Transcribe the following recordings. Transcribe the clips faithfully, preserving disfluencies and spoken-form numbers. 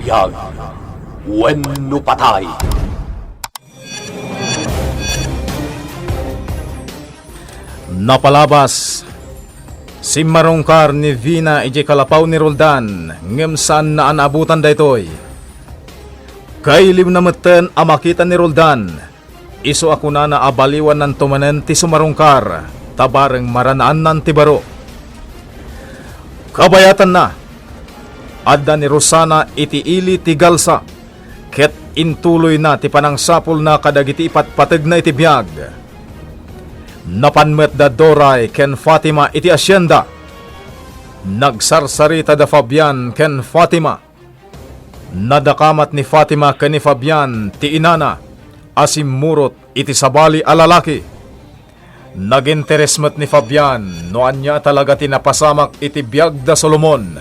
Biag wenno patay. Napalabas, simmarungkar ni Vina idiay kalapaw ni Roldan, ngem saanna a naabutan daytoy. Kailiwna metten a makita ni Roldan, isu a kunana a baliwannanto manen ti sumarungkar, ta bareng maranaannan ti baro. Kabayatanna, adda ni Rosana iti ili ti galsa, ket intuloyna ti panangsapulna kadagiti ipatpategna iti biag. Napan met da Doray ken Fatima iti asienda. Nagsarsarita da Fabian ken Fatima. Nadakamat ni Fatima ken ni Fabian ti inana a simmurot iti sabali a lalaki. Naginteres met ni Fabian no ania talaga ti napasamak iti biag da Solomon,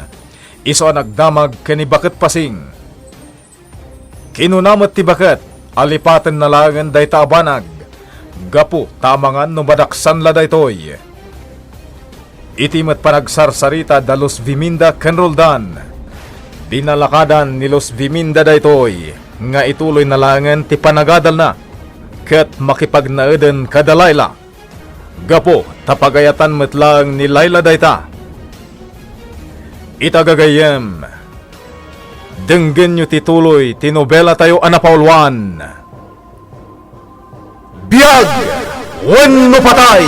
isu a nagdamag ken ni Baket Pasing. Kinuna met ti Baket a lipatenna laengen dayta a banag, gapu ta amangan no madaksanla daytoy. Iti met panagsarsarita da Luz Viminda ken Roldan, dinalakadan ni Luz Viminda daytoy nga ituloyna laengen ti panagadalna ket makipagnaeden kada Laila, gapu ta pagayatan met laeng ni Laila dayta. Ita gagayyem, denggenyo ti tuloy ti nobelatayo a napauluan, Biag wenno Patay!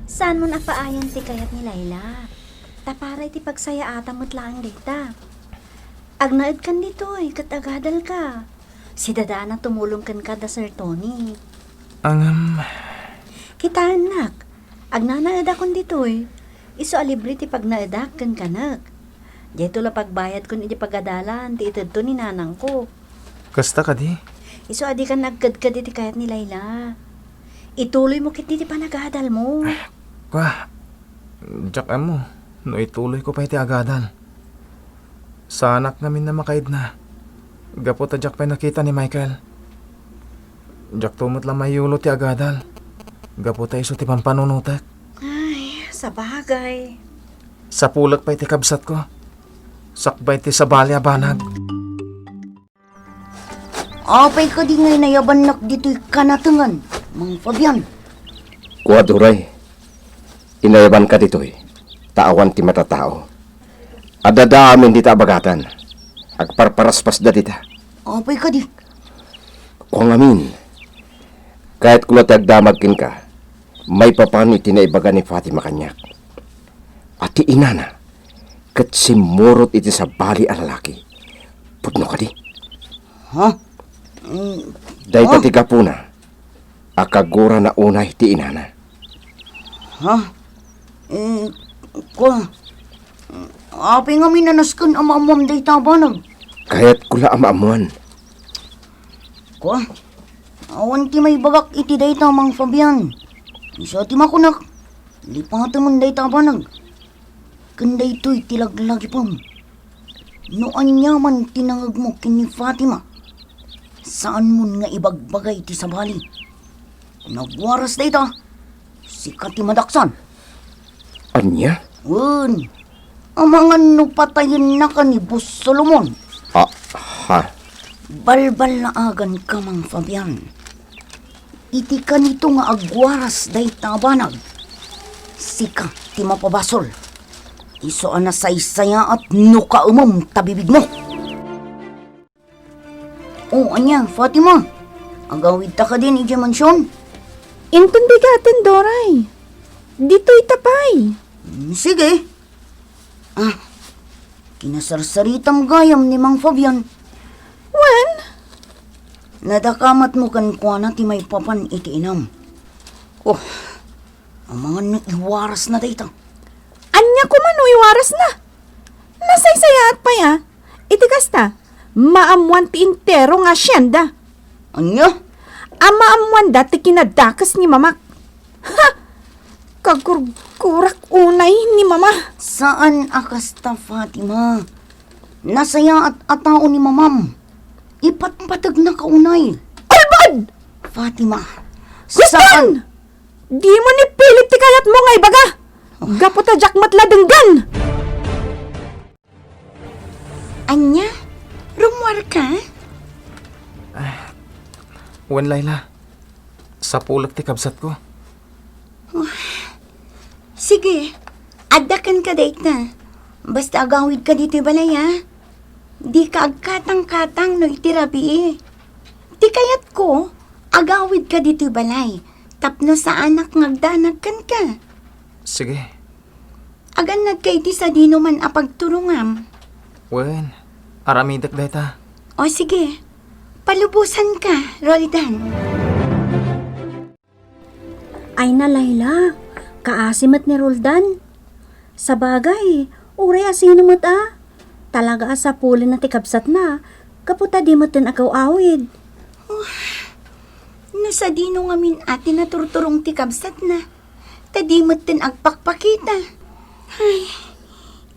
Saanmon a paayan ti kayat ni Laila. Ta para iti pagsayaatam met laeng dayta. Agnaedkan ditoy ket agadalka. Si dadana tumulong kenka da Sir Tony. Ngem, kitaennak, agnanaedakon ditoy. Isu a libre ti pagnaedak kenkanek. Daytoy la pagbayadkon iti pagadalan ti itedto ni nanangko. Kasta kadi? Isu a dikan agkedked iti kayat ni Laila. Ituloymo ketdi ti panagadalmo. Kua, diak ammo no ituloyko pay ti agadal. Saanak ngamin a makaidna gapu ta diak pay nakita ni Michael. Diakto met la maiyulo ti agadal gapu ta isu ti pampanunotek. Ay, sabagay. Sapulek pay ti kabsatko. Sakbay ti sabali a banag. Apay kadi nga inayabannak ditoy kanatengan, Mang Fabian? Kua, Doray, inayabanka ditoy, ta awan ti matatao. Adda amin dita a bagatan. Agparparaspasda dita. Apay kadi? Kua ngamin, kayatko la ti agdamag kenka maipapan iti naibaga ni Fatima kaniak. A ti inana ket simmurot iti sabali a lalaki. Pudno kadi? Ha? Mm, dayta ah, ti gapuna a kagurana unay ti inana. Ha? Eh, kua, apay ngamin a nasken a maammuam dayta a banag? Kayatko la a maammuan. Kua, awan ti maibagak iti dayta, Mang Fabian. Isu ti makunak, lipatemon dayta a banag. Ken daytoy ti laglagipem. No aniaman ti nangegmo ken ni Fatima, saanmon nga ibagbaga iti sabali. Nagwaras dayta, sika ti madaksan. Ania? Wen, amangan no patayennaka ni Boss Solomon. Ah, ha? Balballaaganka, Mang Fabian. Iti kanito nga agwaras dayta a banag, sika ti mapabasol. Isu a nasaysayaat no kaemem ta bibigmo. O, ania, Fatima? Agawidta kadin idiay mansion? Inton bigaten, Doray. Ditoy ta pay. Mm, sige. Ah, kinasarsaritam gayam ni Mang Fabian. Wen? Nadakamatmo kenkuana ti maipapan iti inam. Oh, amangan no iwarasna dayta. Ania koma no iwarasna? Nasaysayaat pay a. Iti kasta, maammoan ti entero nga asienda. Ania? A maammoanda ti kinadakes ni mamak. Ha! Kagurgurak unay ni mama. Saan a kasta, Fatima. Nasayaat a tao ni mamam. Ipatpategnaka unay. Ulbod! Fatima. Kristen! Saan? Dimo ni pilit ti kayatmo nga ibaga. Oh. Gapu ta diak met la denggen. Ania? Rummuarka? Wen, Laila. Sapulek ti kabsatko. Sige, adda kenka dayta. Basta agawidka ditoy balay, a. Dika agkatangkatang no iti rabii. Ti kayatko, agawidka ditoy balay. Tapno saanak nga agdanag kenka. Sige. Agannadka iti sadinoman a pagturongam. Wen, aramidek dayta. O sige, palubosanka, Roldan. Ay na, Laila, kaasi met ni Roldan. Sabagay, uray a sino met a. Talaga a sapulenna ti kabsatna, gapu ta di metten agaw-awid. Oh, no sadino ngamin a ti naturturong ti kabsatna, ta di metten agpakpakita. Ay,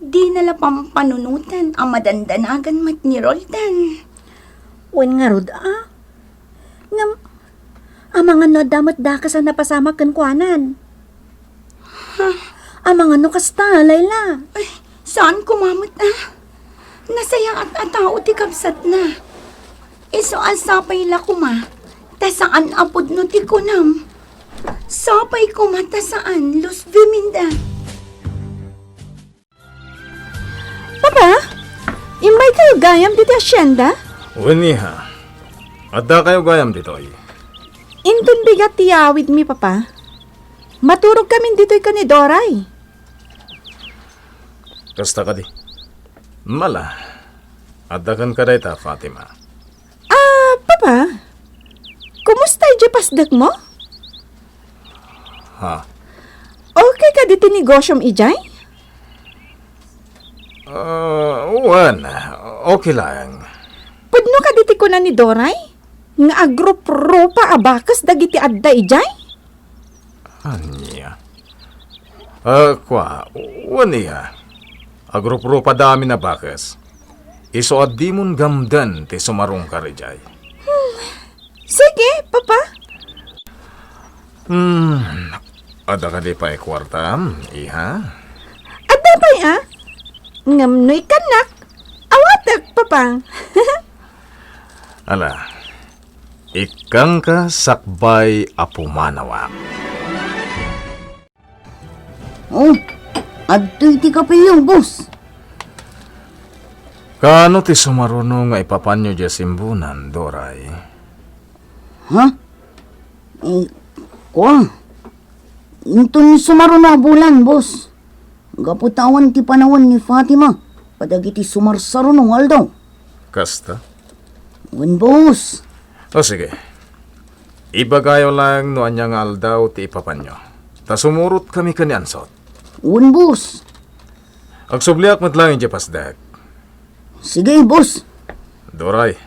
dina la pampanunotan a madandanagan met ni Roldan. Wen ngarud a. Ngem, amangan no adda met dakes a napasamak kenkuanan. Amangan no kasta, Laila. Ay, saan koma met a. Nasayaat a tao ti kabsatna. Isu a sapay la koma, ta saan a pudno ti kunam. Sapay koma ta saan, Luz Viminda. Papa, immaykayo gayam ditoy hacienda? Wen, iha. Addakayo gayam ditoy. Inton bigat ti yawidmi, Papa. Maturogkamin ditoy ken ni Doray. Kasta kadi. Mala, adda kenka dayta, Fatima. Ah, Papa, kumusta idiay pasdekmo? Ha? Okay kadi ti negosiom idiay? Ah, wen, okay laeng. Pudno kadi ti kuna ni Doray nga agruprupa a bakes dagiti adda idiay? Ania? Ah, kua, wen, iha. Agruprupada amin a bakes. Isu a dimon gamden ti sumarongka idiay. Sige, Papa. Hmm, adda kadi pay kuartam, iha? Adda pay a? Ngem no ikkannak, awatek, Papa. Ala, ikkanka sakbay a pumanawak. Oh, adtoy ti kapeyo, boss. Kaano ti sumaruno nga ipapanyo diay simbunan, Doray? Ha? Eh, kua. Inton sumaruno a bulan, boss. Gapu ta awan ti panawen ni Fatima kadagiti sumarsaruno nga aldaw. Kasta? Wen, boss. O sige. Ibagayo laeng no ania nga aldaw ti ipapanyo. Ta sumurotkami ken ni Ansot. Wen, boss. Agsubliak met laeng idiay pasdek. Sige, boss. Doray,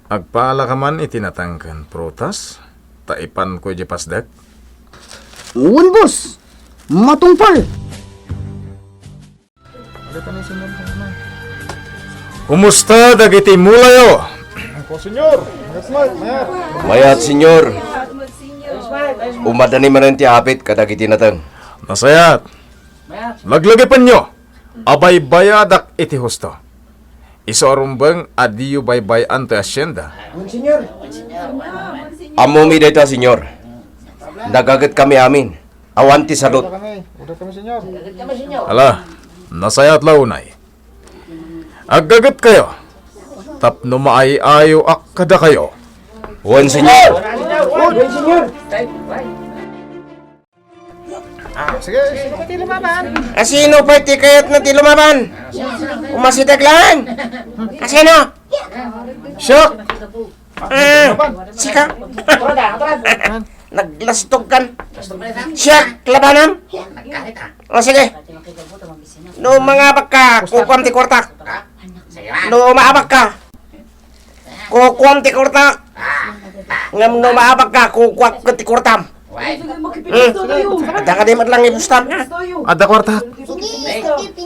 agpaalaka man iti nateng ken prutas, ta ipanko idiay pasdek. Wen, boss. Matungpal. Kumusta dagiti mulayo? Ako, senyor. Mayat, mayat. Mayat, senyor. Umadani manen ti apit kadagiti nateng. Nasayaat. Laglagipenyo a baybayadak iti husto. Isu a rumbeng a diyo baybay-an toy hacienda. Ammomi dayta, senyor. Nagagetkami amin. Awan ti salot. Ala, nasayaat la unay. Aggagetkayo tapno maay-ayoak kadakayo. Wen, senyor. Ah, sige, sige. Asino pay ti kayatna ti lumaban? Umasideg laeng. Asino? Siak. Ah, sika. Naglastog kan. Siak, labanam. O, sige. No mangabak ka, kukuam ti kuartak. No maabak ka, kukuam ti kuartak. Ngem no maabak ka, kukuak ti kuartam. Hmm. Adda kadi met laeng ibustam, ha? Adda kuartak.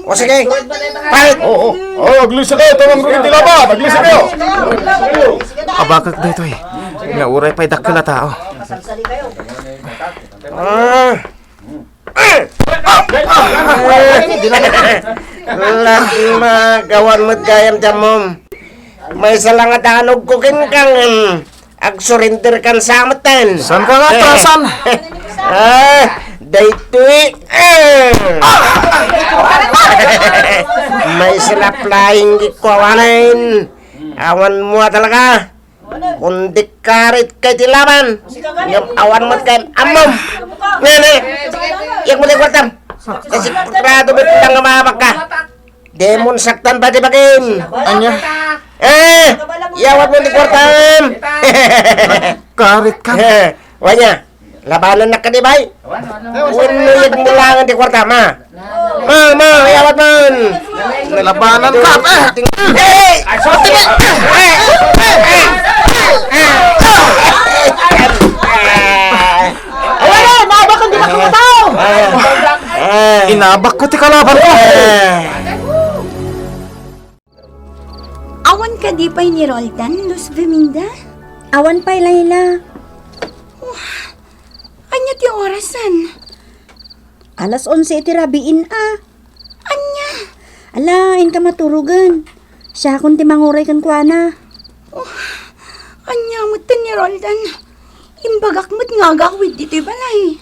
O, sige. Palit. Oo, oo. Oh, aglisa kayo. Tawag ko ti laban. Aglisa kayo. Abakak daytoy. Nga uray pay dakkel a tao. Ah. Lasma, gawan met gayam ti ammom. Maysa la nga danogko kenka ngem agsurinderkan sa metten. Saan ka nga atrasan? Ah, daytoy. Ah! Maysa la flying kick ko awanen. Awan mo talaga. Kundi karit kay ti laban. Ngem awan met kay ammom. Nene, yak mo ti kwartam. Kasi prado bitang nga maabak ka. Demon saktan pati bagim. Anya? Eh, yawat mo ti kwartam. Karit ka. Eh, wanya. Labanan na kadi, bay. Wenno yag mo langan ti kwarta, ma. Ma, ma, yawat man. Labanan ka, eh. Hey! Ay, sorry. Ay, ay, ay, ay, ay, ay. Ayan, eh, maabak ang di makamataw. Ah. Inabak ko ti kalaban ko. Ah. Awan kadi pay ni Roldan, Luz Viminda? Awan pay, Layla. Wah, ania ti orasen? Alas onse iti rabiin a. Ania? Ala, inka maturogen. Siakon ti manguray kenkuana. Oh, ania metten ni Roldan? Imbagak met nga agawid ditoy balay.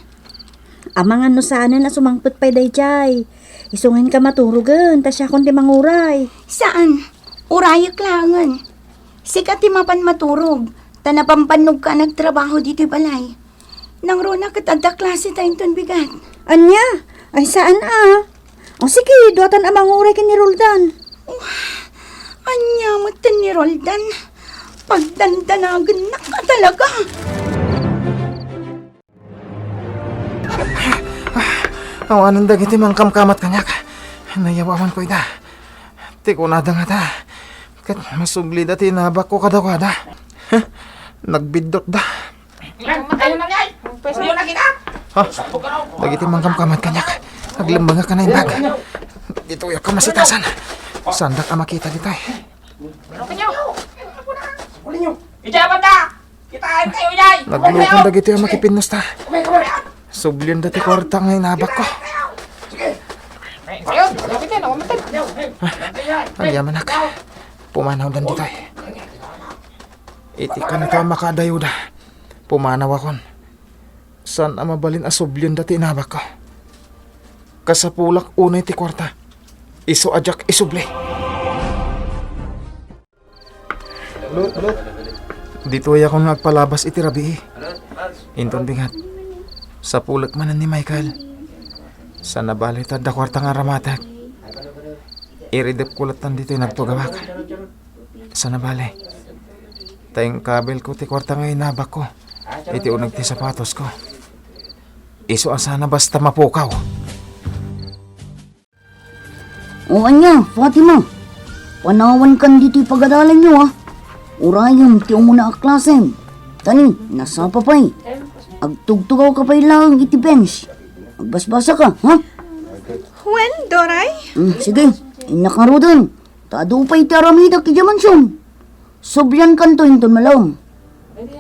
Amangan no saanen a sumangpet pay daydiay. Isu nga inka maturogen, ta siakon ti manguray. Saan? Urayek laengen. Sika ti mapan maturog, ta napampannogka a nagtrabaho ditoy balay. Nangruna ket adda klase ta inton bigat. Ania? Ay, saan a? O sige, duatan a manguray ken ni Roldan. Oh, ania metten ni Roldan? Pagdandanagennak a talaga. Awanen dagiti mangkamkamat kaniak. Nayawawan ko ida. Ti kunada ngata, ket masublida ti inabak ko kadakuada. Huh? Nagbiddutda. Ha? Dagiti mangkamkamat kaniak. Aglemmengak a naimbag. Ditoyak a masitasan. Saandak a makita ditoy. Idiay, banda! Kitaen kayo, idiay! Naglukon dagitoy a makipinnosta. Sublienda ti kuarta nga inabak ko. Ayun, lapit yan, ako matag. Ah, agyamanak. Pumanawdan ditoy. Iti kanito a makadayoda, pumanawakon. Saan a mabalin a sublienda ti inabak ko. Kasapulak unay ti kuarta. Isu a diak isubli. Ditoyakon nga agpalabas iti rabii. Inton bigat, sapulek manen ni Michael. Saan a bale ta adda kuarta nga aramatek. Iridepko latta ditoy nagtugawak. Saan a bale. Ta inkabilko ti kuarta nga inabakko iti uneg ti sapatosko. Isu a saan a basta mapukaw. O ania, Fatima? Panawankan ditoy pagadalanyo, a. Urayem ti umuna a klasem. Tani, nasapa pay. Agtugtugawka pay laeng iti bench. Agbasbasaka, ha? Wen, Doray? Hmm, sige, innak ngaruden. Ta adu pay ti aramidek idiay mansion. Subliankanto inton malem.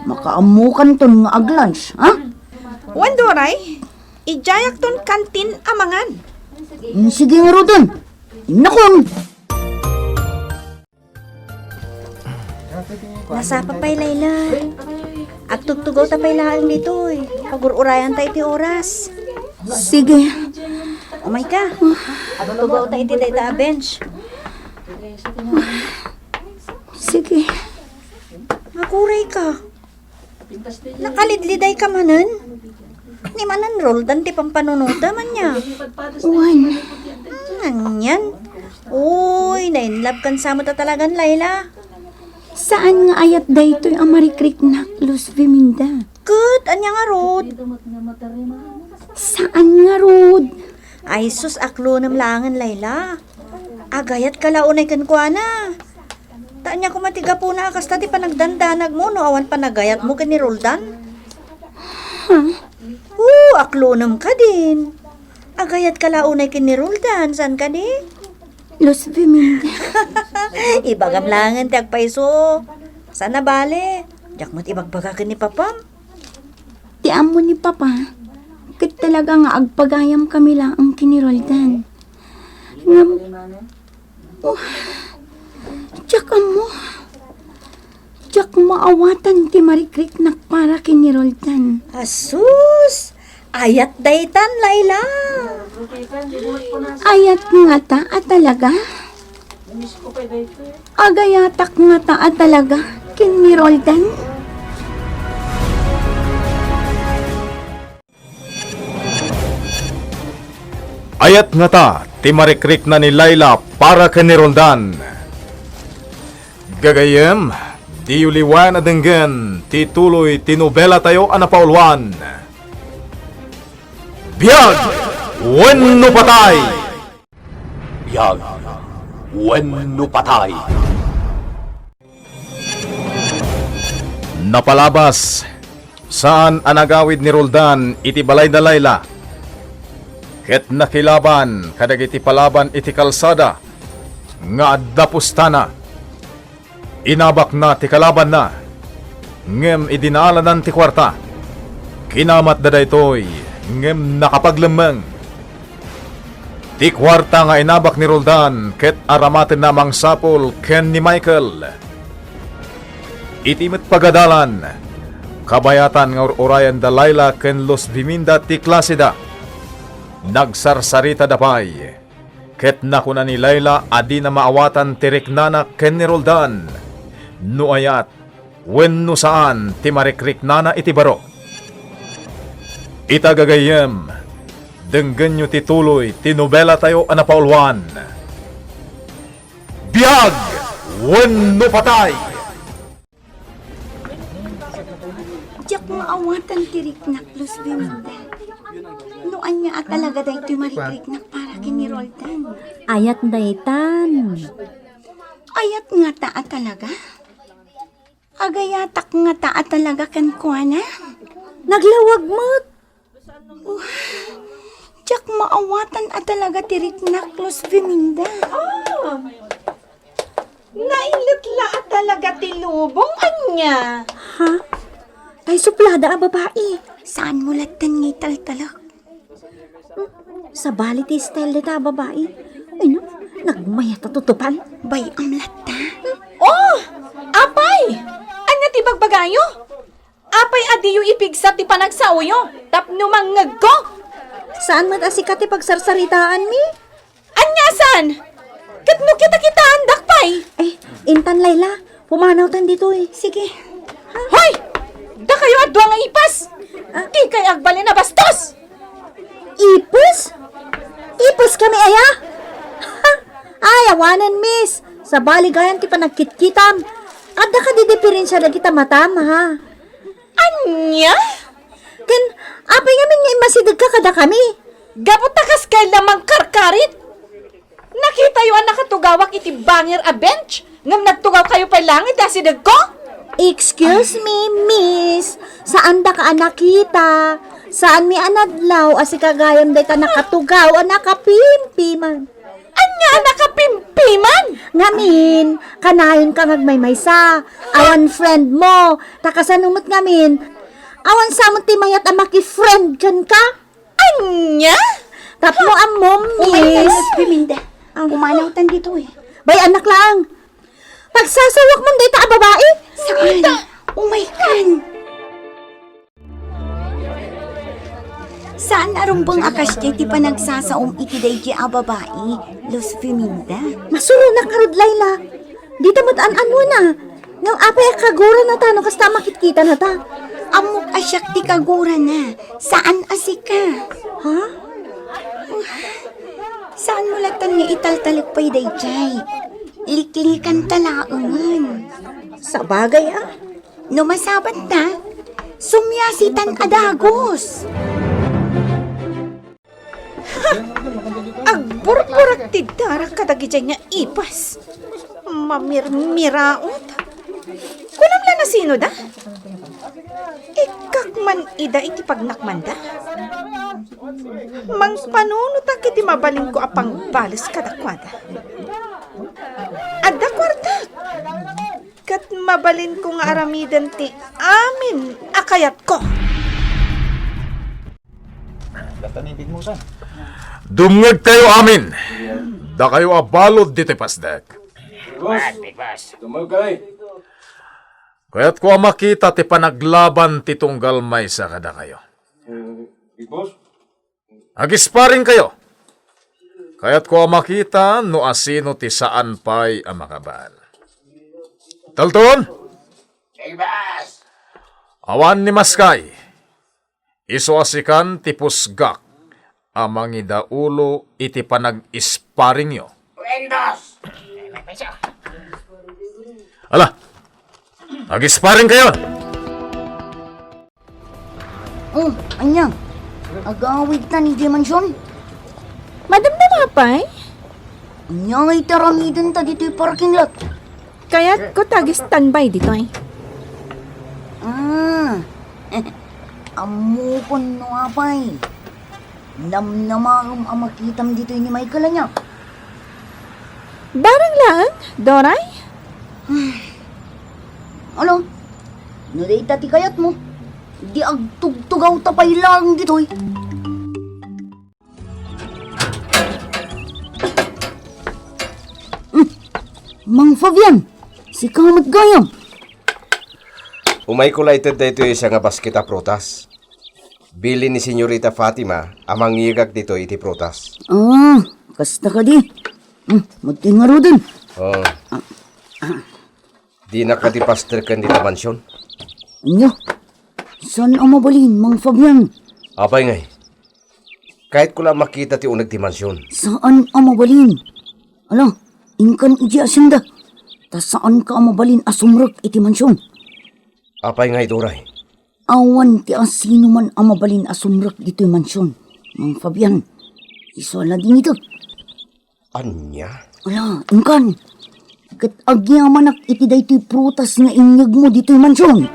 Makaammokanton nga ag-lunch, ha? Wen, Doray, idiayakton kantin a mangan. Mm, sige ngaruden. Innaken. Nasapa pay, Layla. Agtugtugawta pay laeng ditoy. Pagur-urayanta iti oras. Sige. Umayka. Agtugawta iti dayta a bench. Sige. Agurayka. Nakalidlidayka manen? Ni manen Roldan ti pampanunotem, ania? Wen. Hmm, anian? Uy, na-inlove kan sa met a talagan, Layla. Saan nga ayat daytoy a marikriknak, Luz Viminda? Ket ania ngarud? Saan ngarud? Ay sus, aklonem laengen, Layla. Agayatka la unay kenkuana. Ta ania koma ti gapuna a kasta ti panagdandanagmo no awan panagayatmo ken ni Roldan? Huh? Oo, aklonem kadin. Agayatka la unay ken ni Roldan, saan kadi? Luz Viminda. Ibagam laengen ti agpayso. Saan a bale. Diak met ibagbaga ken ni papam. Ti ammo ni Papa, ket talaga nga agpagayamkami laeng ken ni Roldan. Ngem, oh, diak ammo. Diak maawatan ti marikriknak para ken ni Roldan. Asus! Ayat daytan, Laila. Ayat ngata a talaga? Agayatak ngata a talaga ken ni Roldan? Ayat ngata ti marikrikna ni Laila para ken ni Roldan? Gagayyem, diyo liwen a denggen ti tuloy ti nobelatayo a napauluan, Biag wenno Patay! Biag wenno Patay! Napalabas, saan a nagawid ni Roldan iti balay da Laila, ket nakilaban kadagiti palaban iti kalsada nga adda pustana. Inabakna ti kalabanna, ngem idi naalanan ti kuarta, kinamatda daytoy, ngem nakapaglemmeng. Ti kuarta nga inabak ni Roldan ket aramatenna a mangsapul ken ni Michael. Iti met pagadalan, kabayatan nga ur-urayen da Laila ken Luz Biminda ti klaseda. Nagsarsaritada pay, ket nakuna ni Laila a dina maawatan ti riknana ken ni Roldan no ayat wenno saan ti marikriknana iti baro. Ita gagayyem, denggenyo ti tuloy ti nobelatayo a napauluan, Biag wenno Patay! Diak maawatan ti riknak, Luz Biminda. No ania a talaga daytoy marikriknak para ken ni Roldan? Ayat daytan. Ayat ngata a talaga? Agayatak ngata a talaga kenkuana? Naglawag met. Oh, diak maawatan a talaga ti riknak, Luz Biminda. Ah, nainlet la a talaga ti lubong, ania? Ha? Tay suplada a babai. Saanmo latten nga italtalek? Hmm, sabali ti style dita a babai. Ay, no? Nagmayat a tutupan. Bay-am latta. Oh! Apay! Ania ti bagbagayo? Apay a diyo ipigsa ti panagsaoyo tapno mangngegko? Saan met a sika ti pagsarsaritaanmi? Ania a saan? Ket no kitakitaandak pay? Eh, intan, Laila, pumanawtan ditoy. Sige. Hoy! Dakayo a dua nga ipes! Ah. Dikay agbalin a bastos! Ipes? Ipeska mi aya? Ay, awanen, miss. Sabali gayam ti panagkitkitam. Adda kadi diperensia dagita matam, ha? Ania? Ken, apay ngamin nga immasidegka kadakami? Gapu ta kaskay la mangkarkarit. Nakitayo a nakatugawak iti bangir a bench, ngem nagtugawkayo pay laeng iti asidegko? Excuse me, miss. Saandaka a nakita. Saanmi a nadlaw a sika gayam dayta nakatugaw a nakapimpiman. Ania a nakapimpiman? Ngamin, kanayon ka nga agmaymaysa. Awan friend mo. Ta kasano met ngamin? Awan sa met ti mayat a maki-friend kenka? Ania? Tapno ammom, miss. Umayka, Luz Biminda. Ah. Pumanawtan ditoy. Bay-annak laeng. Pagsasawak man dayta a babai? Saan? Umaykan. Saan a rumbeng a kasdiay ti panagsasaom iti daydiay a babai, Luz Biminda? Masuronak ngarud, Laila. Dita met an-anona. Ngem apay a kagurana ta no kasta a makitkitanata? Ammok a siak ti kagurana, saan a sika. Ha? Saanmo latta nga italtalek pay daydiay? Liklikanta laengen. Sabagay a. No masabatta, sumiasitan a dagus. Agburburak ti darak kadagidiay nga ipes. Mamirmiraot. Kunam la no sino da? Ikkak man ida iti pagnakmanda. Mangpanunotak iti mabalinko a pangbales kadakuada. Adda kuartak. Ket mabalinko nga aramiden ti amin a kayatko. Dumngegkayo amin. Dakayo a balud ditoy pasdek. Big Boss. Dumngegkayo. Kayatko a makita ti panaglaban ti tunggal maysa kadakayo. Eh, Big Boss. Agisparingkayo. Kayatko a makita no asino ti saan pay a makabaal. Dalton! Big Boss. Awan ni Maskay. Isu a sikan ti pusgak a mangidaulo iti panag-isparingyo. Windows! Ala, agisparingkayon! Oh, ania? Agawidtan idiay mansion? Madamdama pay? Ania nga iti aramidenta ditoy parking lot? Kayatko ti ag-standby ditoy. Ah, ammokon no apay. Namnamaem a makitam ditoy ni Michael, ania? Barang laeng, Doray? Ano? No dayta ti kayatmo, di agtugtugawta pay laeng ditoy. Hmm. Mang Fabian, sika met gayam. Umayko la ited daytoy sanga basket a prutas. Bilin ni Senyorita Fatima a mangyegak ditoy iti prutas. Ah, kasta kadi. Hmm, madti ngaruden. Oh. Dinak kadi pastreken dita mansion? Ania? Saan a mabalin, Mang Fabian? Apay ngay? Kayatko la makita ti uneg ti mansion. Saan a mabalin? Ala, inkan idiay asienda. Ta saanka a mabalin a sumrek iti mansion. Apay ngay, Doray? Awan ti asinoman a mabalin a sumrek ditoy mansion, Mang Fabian. Isu a la dingitek. Ania? Ala, inkan. Ket agyamanak iti daytoy prutas nga inyegmo ditoy mansion.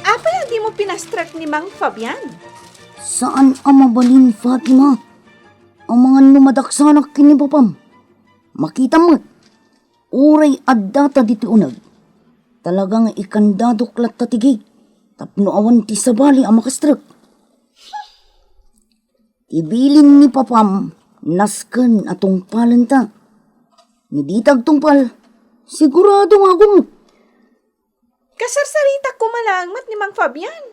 Apay a dimo pinastrek ni Mang Fabian? Saan a mabalin, Fatima. Amangan no madaksanak ken ni papam. Makitam met. Uray addata ditoy uneg, talaga nga ikandadok latta ti gate tapno awan ti sabali a makastrek. Ti bilin ni papam, nasken a tungpalenta. No dita agtungpal, sigurado nga agumok. Kasarsaritak koma laeng met ni Mang Fabian.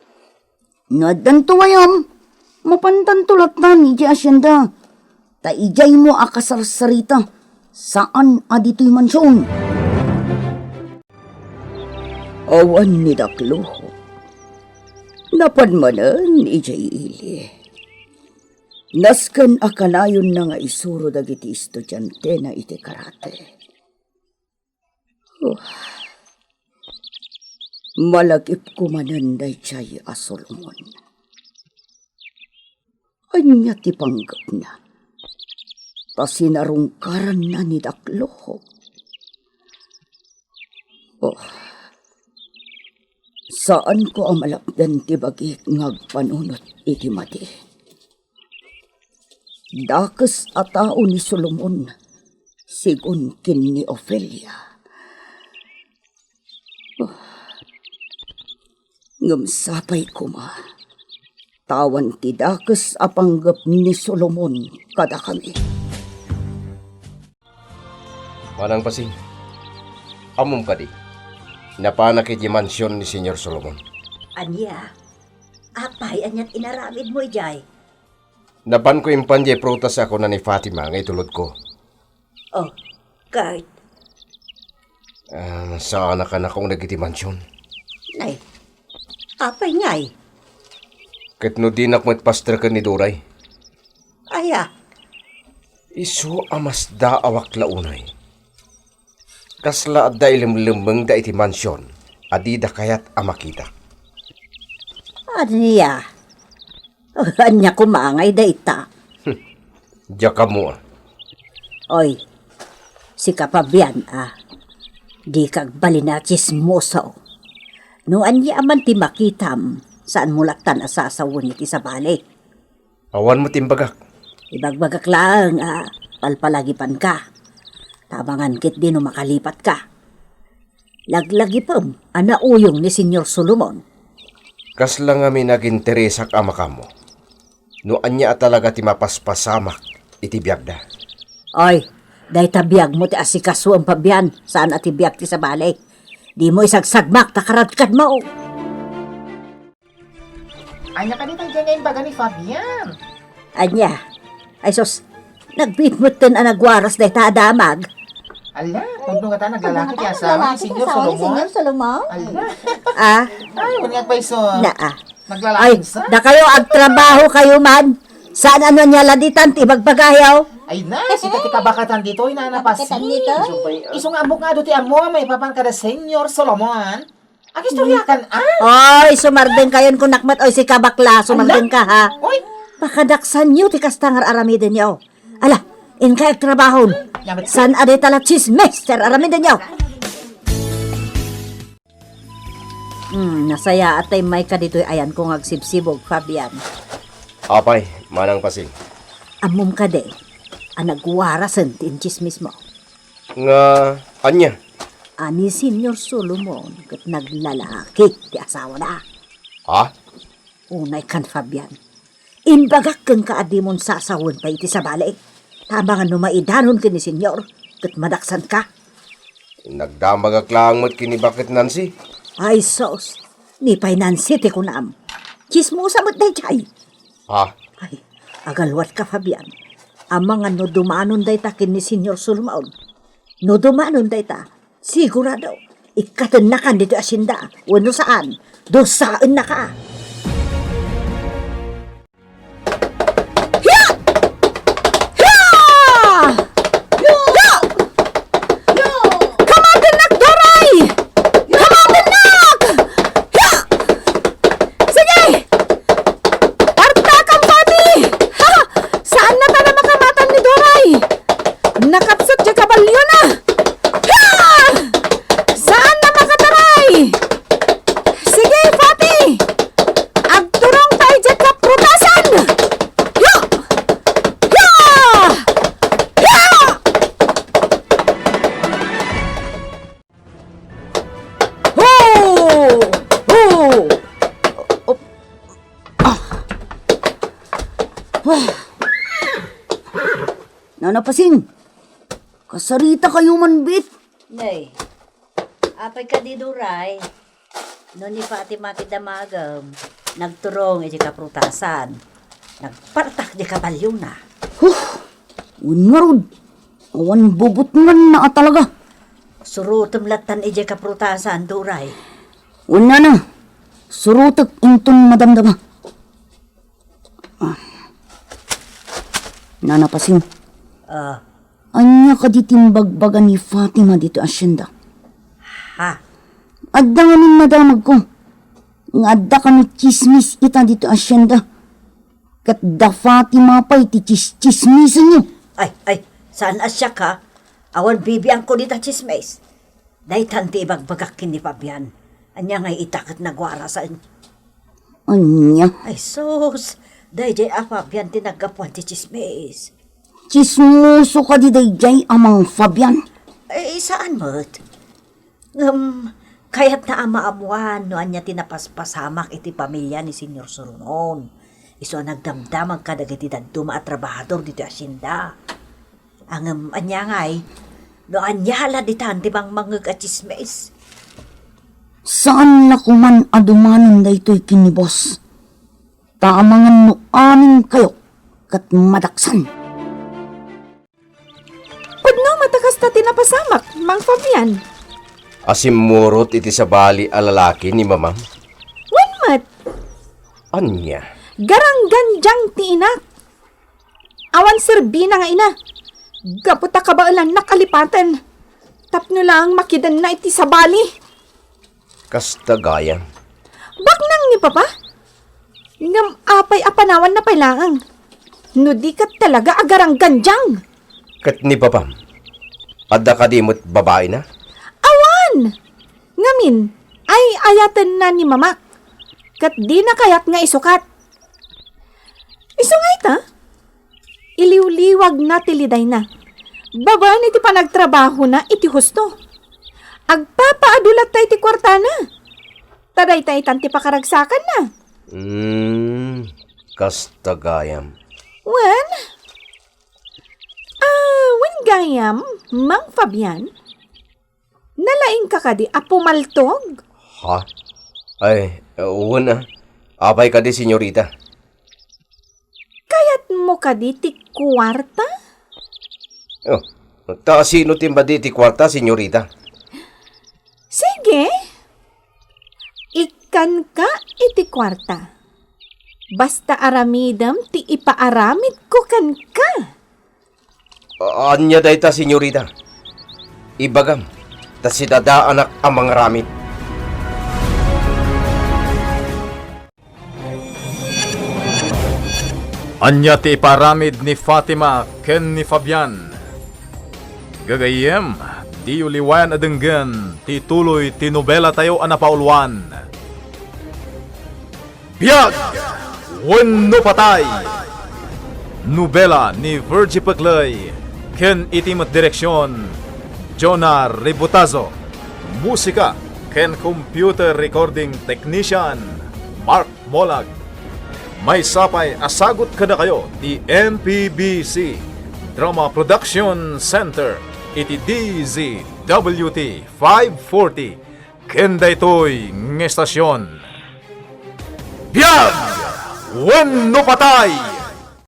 No addanto gayam, mapantanto lattan idiay asienda. Ta idiaymo a kasarsarita, saan a ditoy mansion. Awan ni daklo. Napan manen idiay ili. Nasken a kanayonna nga isuro dagiti estudiantena iti karate. Oh. Malagipko manen daydiay a Solomon. Ania ti panggepna? Ta sinarungkaranna ni daklo. Oh. Saanko a malapdan ti bagik nga agpanunot iti madi. Dakes a tao ni Solomon, sigun ken ni Ofelia. Ngem sapay koma, ta awan ti dakes a panggep ni Solomon kadakami. Manang Pasing, ammom kadi, napanak idiay mansion ni Señor Solomon. Ania? Apay, aniat inaramidmo idiay? Napanko impan diay prutas a kuna ni Fatima nga itulodko. Oh, Kurt. Ah, saanakon a uneg iti mansion. Nay, apay ngay? Ket no dinak met pastreken ni Doray? Aya? Isu a masdaawak la unay. Kasla adda ilemlemmengda iti mansion a dida kayat a makita. Ania? Ania koma ngay dayta? Diak ammo a. Oy, sika Fabian a, dika agbalin a tsismoso. No ania man ti makitam, saanmo lattan a sasawen iti sabali. Awan met imbagak. Ibagbagak laeng a palpalagipanka. Tabangan ketdi no makalipatka. Laglagipem a nauyong ni Señor Solomon. Kasla ngamin aginteresak a makaammo no ania a talaga ti mapaspasamak iti biagda. Oy, dayta biagmo ti asikasuem, Fabian, saan a ti biag ti sabali. Dimo isagsagmak ta karadkadmo. Ania kadi daydiay nga imbaga ni Fabian? Ania? Ay sus, nagbiit metten a nagwaras dayta a damag. Ala, pudno ngata naglalaki ti asawa ni Señor Solomon? Ala. Ah? Ay, wen nga payso. Naa. Naglalaki sa? Dakayo, agtrabaho kayo man. Saan a no ania la ditan ti ibagbagayo? Ay na, sika ti kabakatan dito, inana pa si. Isu nga ammok nga adu ti ammo, maipapan kada Señor Solomon. Agistoryakan, ah? Oy, sumardeng kayon kunak met, oy, sika bakla, sumardeng ka, ha? Oy. Pakadaksanyo ti kasta nga ar-aramidenyo. Ala, inkay agtrabahon. Saan a dayta la chismes ti ar-aramidenyo? Hmm, nasayaat ta immayka ditoy ayanko nga agsibsibog, Fabian. Apay, Manang Pasing. Ammom kadi a nagwarasen ti inchismismo? Nga ania? A ni Señor Solomon ket naglalaki ti asawana. Ha? Unay kan, Fabian. Imbagak kenka a dimon sasawen pay iti sabali. Ta amangan no maidanon ken ni Señor, ket madaksanka. Nagdamagak laeng met ken ni Bakit Nancy. Ay sus, ni pay Nancy ti kunam. Chismosa met daydiay. Ha? Ay, agaluatka, Fabian. Amangan no dumanon dayta ken ni Señor Solomon. No dumanon dayta, sigurado, ikkatennakan ditoy asienda, wenno saan, dusaennaka. Hiya! Hiya! Hiya! Kamatennak, Doray! Kamatennak! Hiya! Sige! Partakam, Fati! Ha! Saan na ta na makamatan ni Doray! Nakapsut diay kaballiona! Ha! Saan na makataray! Sige, Fati! Agturong tayo diay kaprutasan! Hiya! Hiya! Hiya! Ho! Ho! Op-, ah. Ah. Nana Pasing, kasarita kayo man, bit? Nay, apay kadi, Doray? No ni Fatima ti damagem, nagturong iti kaprutasan. Nagpartak di kabalyona. Huh! Wen ngarud, awan bubutnganna a talaga. Surotem lattan idiay kaprutasan, Doray. Wen nana, surotek inton madamdama. Ah. Nana Pasing. Ah. Ania kadi ti imbagbaga ni Fatima ditoy asienda? Ha? Adda ngamin nadamagko nga adda kano chismis ita ditoy asienda. Ket da Fatima pay ti chis-, chismisenyo. Ay, ay, saan a siak, ha? Awan bibiangko dita chismis. Daytan ti ibagbagak ken ni Fabian. Ania ngay ita ket nagwarasen? Ania? Ay, sus! Daydiay a Fabian ti naggapuan ti chismis. Chismoso kadi daydiay a Mang Fabian? Eh, saan met. Ngem, kayatna a maammuan no ania ti napaspasamak iti pamilia ni Señor Solomon. Isu a nagdamdamag kadagiti dadduma a trabahador ditoy asienda. Ngem ania ngay, no ania la ditan ti mangmangngeg a chismis? Saan la koman a dumanon daytoy ken ni boss. Ta amangan no amin kayo ket madaksan. Pudno met a kasta ti napasamak, Mang Fabian. A simmurot iti sabali a lalaki ni mamam? Wen met. Ania? Garanggandiang ti inak. Awan serbina nga ina. Gapu ta kabaelannak a lipaten. Tapno laeng makidenna iti sabali. Kasta gayam. Baknang ni Papa? Ngem apay a panawanna pay laeng? No di ket talaga agaranggandiang. Ket ni Papam, adda kadi met babaina? Awan! Ngamin, ay-ayatenna ni Mamak. Ket dina kayat nga isukat. Isu nga ita, iliwliwagna ti lidayna. Babaen iti panagtrabahona iti husto. Agpapaadu latta iti kuartana. Ta dayta itan ti pakaragsakanna. Hmm, kasta gayam. Wen? Ah, wen gayam, Mang Fabian? Nalaingka kadi a pumaltog? Ha? Ay, wen a. Apay kadi, senyorita? Kayatmo kadi ti kuarta? Oh, ta sino ti madi ti kuarta, senyorita? Sige. Ikkanka iti kuarta. Basta aramidem ti ipaaramidko kenka. A-, ania dayta, senyorita? Ibagam, ta sidadaanak a mangaramid. Ania ti ipaaramid ni Fatima ken ni Fabian? Gagayyem, diyo liwayan a denggen ti tuloy ti nobelatayo a napauluan. Biag wenno patay! Nobela ni Virgie Peclay ken iti met direksion, Jonah Ributazo. Musika ken computer recording technician, Mark Molag. Maysa pay a sagut kadakayo ti M P B C Drama Production Center iti D Z W T five forty. Ken daytoy nga estasion, biag wenno patay!